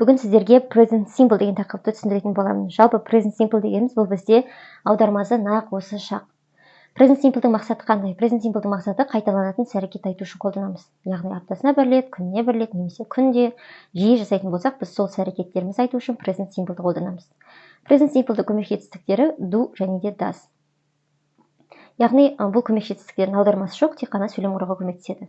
Бүгін сіздерге present simple деген тақырыпты түсіндіретін боламын. Жалпы, present simple дегеніміз бұл бізде аудармасы нақ осы шақ. Present simple-дың мақсаты қандай? Present simple-дың мақсаты қайталанатын іс әрекет айту үшін қолданамыз. Яғни аптасына бір рет, күніне бір рет немесе күнде жиі жасайтын болсақ, біз сол іс әрекеттерімізді айту үшін present simple-ды қолданамыз. Present simple-ды көмекші етістіктері do және де does. Яғни бұл көмекші етістіктердің аудармасы жоқ, тек қана сөйлем құруға көмектеседі.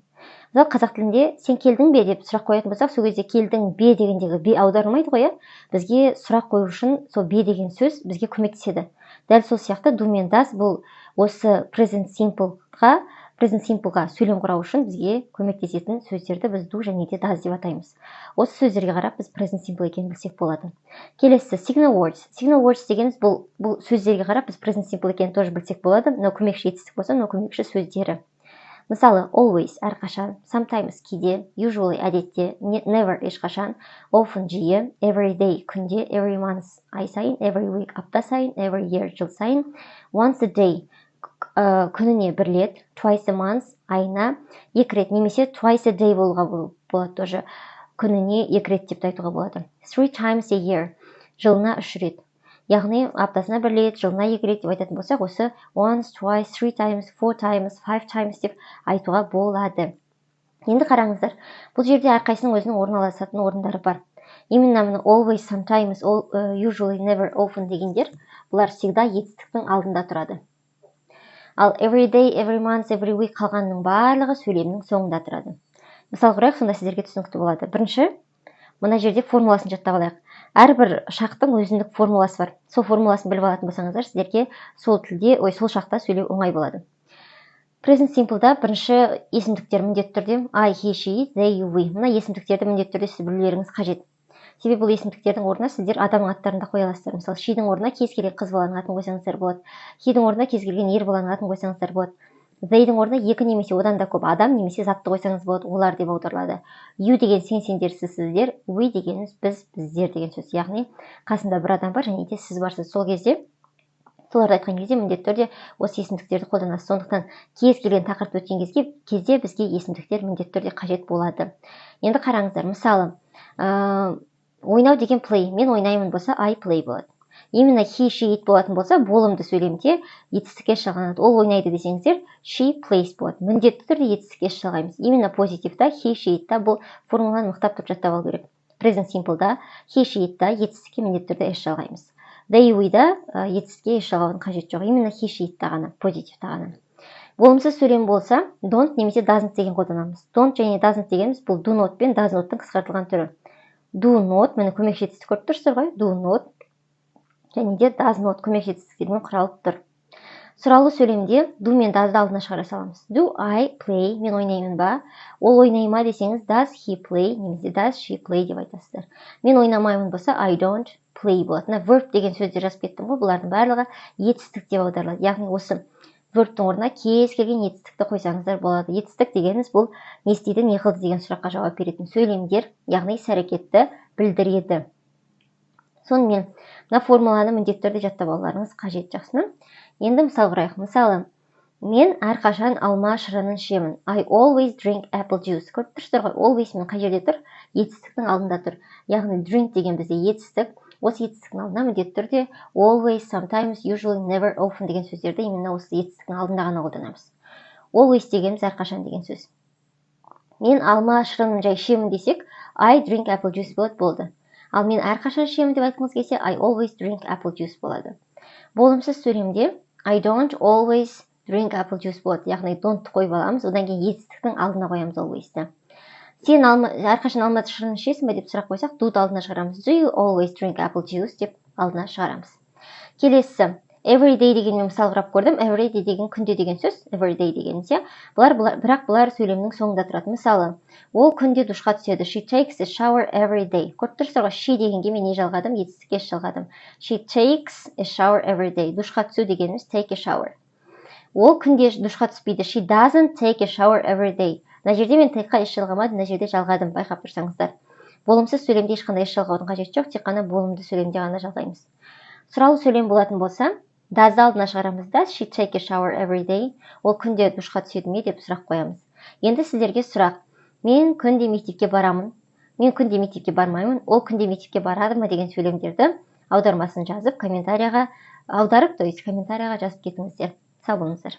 Мысалы, қазақ тілінде «Сен келдің бе?» деп сұрақ қоятын болсақ, сол кезде «келдің бе» дегендегі «бе» аударылмайды ғой, иә. Бізге сұрақ қою үшін сол «бе» деген сөз бізге көмектеседі. Дәл сол сияқты do мен does бұл осы present simple-ға сөйлем құрау үшін бізге көмектесетін сөздерді біз do және де does деп атаймыз. Осы сөздерге қарап, біз present simple екенін білсек болады. Келесі signal words. Signal words дегеніміз бұл сөздерге қарап, біз present simple екенін тоже білсек болады. Мынау көмекші етістік болса, мынау көмекші сөздері. Мысалы, always әрқашан, sometimes кейде, usually әдетте, never ешқашан, often жиі, every day күнде, every month ай сайын, every week апта сайын, every year жыл сайын, once a day күніне бір рет, twice a month айына екі рет немесе twice a day болуға болады, тоже күніне екі рет деп те айтуға болады, three times a year жылына үш рет. Яғни аптасына бір рет, жылына екі рет деп айтатын болсақ, осы once, twice, three times, four times, five times деп айтуға болады. Енді қараңыздар, бұл жерде әрқайсысының өзінің орналасатын орындары бар. Именно мына always, sometimes, all, usually, never, often дегендер, бұлар всегда етістіктің алдында тұрады. Ал every day, every month, every week, қалғанының барлығы сөйлемнің соңында тұрады. Мысал құрайық, сонда сіздерге түсінікті болады. Бірінші мына жерде формуласын жаттап алайық. Әрбір шақтың өзіндік формуласы бар. Сол формуласын біліп алатын болсаңыздар, сіздерге сол тілде, ой, сол шақта сөйлеу оңай болады. Present simple-да бірінші есімдіктер міндетті түрде I, he, she, they, you, we. Мына есімдіктерді міндетті түрде сіз білулеріңіз қажет, себебі бұл есімдіктердің орнына сіздер адамның аттарын да қоя аласыздар. Мысалы, she-дің орнына кез келген қыз баланың атын қойсаңыздар болады, he-дің орнына кез келген ер баланың атын қойсаңыздар болады, they-дің орнына екі немесе одан да көп адам немесе затты қойсаңыз болады, олар деп аударылады. You деген сен, сендер, сіз, сіздер, we дегеніміз біз, біздер деген сөз. Яғни қасында бір адам бар және де сіз барсыз, сол кезде соларды айтқан кезде міндетті түрде осы есімдіктерді қолданасыз. Сондықтан кез келген тақырыпты өткен кезде бізге есімдіктер міндетті түрде қажет болады. Енді қараңыздар, мысалы, ойнау деген play. Мен ойнаймын болса, I play болады. Именно he, she, it болатын болса, болымды сөйлемде етістікке жалғанады. Ол ойнайды десеңіздер, she plays болады. Міндетті түрде етістікке жалғаймыз. Именно позитивта, he, she, it-та бұл формуланы мықтап тұрып жаттап алу керек. Present simple-да he, she, it-та етістікке міндетті түрде s жалғаймыз. They, we-да етістікке s жалғаудың қажеті жоқ. Именно he, she, it-та ғана, позитивта ғана. Болымсыз сөйлем болса, don't немесе doesn't деген қолданамыз. Don't және doesn't дегеніміз бұл do not пен does not-тың қысқартылған түрі. Do not, міне, көмекші етістік көріп тұрсыздар ғой, do not және де does not көмекші етістіктермен құралып тұр. Сұраулы сөйлемде do мен does-ды алдына шығара саламыз. Do I play? Мен ойнаймын ба? Ол ойнай ма десеңіз, does he play немесе does she play деп айтасыздар. Мен ойнамаймын болса, I don't play болады. Мына verb деген сөздер жазып кеттім ғой, бұлардың барлығы етістік деп аударылады. Яғни осы verbтің орнына кез келген етістікті қойсаңыздар болады. Етістік дегеніміз бұл не істейді, не қылды деген сұраққа жауап беретін сөйлемдер, яғни іс әрекетті білдіреді. Сонымен, мына формуланы міндетті түрде жаттап алуларыңыз қажет, жақсы ма? Енді мысал құрайық. Мысалы, мен әрқашан алма шырынын ішемін. I always drink apple juice. Көріп тұрсыздар ғой, always мен қай жерде тұр? Етістіктің алдында тұр. Яғни drink деген бізде етістік. Осы етістіктің алдына міндетті түрде always, sometimes, usually, never, often деген сөздерді именно осы етістіктің алдында ғана қолданамыз. Always дегеніміз әрқашан деген сөз. Мен алма шырынын жай ішемін десек, I drink apple juice болады, болды. Ал мен әрқашан ішемін деп айтқыңыз келсе, I always drink apple juice болады. Болымсыз сөйлемде I don't always drink apple juice болады. Яғни don't қойып аламыз, одан кейін етістіктің алдына қоямыз always-ті. Сен алма, әрқашан алма шырынын ішесің бе деп сұрақ қойсақ, do алдына шығарамыз. Do you always drink apple juice деп алдына шығарамыз. Келесі every day дегенмен мысал құрап көрдім. Every day деген күнде деген сөз, every day дегеніміз, иә. Бұлар, бірақ бұлар сөйлемнің соңында тұрады. Мысалы, ол күнде душқа түседі. She takes a shower every day. Көріп тұрсыздар ғой, she дегенге мен не жалғадым? Етістікке s жалғадым. She takes a shower every day. Душқа түсу дегеніміз take a shower. Ол күнде душқа түспейді. She doesn't take a shower every day. Мына жерде мен take-қа s жалғамадым, мына жерде жалғадым, байқап тұрсаңыздар. Болымсыз сөйлемде ешқандай s жалғаудың қажеті жоқ, тек қана болымды сөйлемде ғана жалғаймыз. Сұраулы сөйлем болатын болса, does алдына шығарамыз. Does she take a shower every day? Ол күнде душқа түседі ме деп сұрақ қоямыз. Енді сіздерге сұрақ. Мен күнде мектепке барамын. Мен күнде мектепке бармаймын, ол күнде мектепке барады ма деген сөйлемдерді аудармасын жазып, комментарияға аударып, то есть комментарияға жазып кетіңіздер. Сау болыңыздар.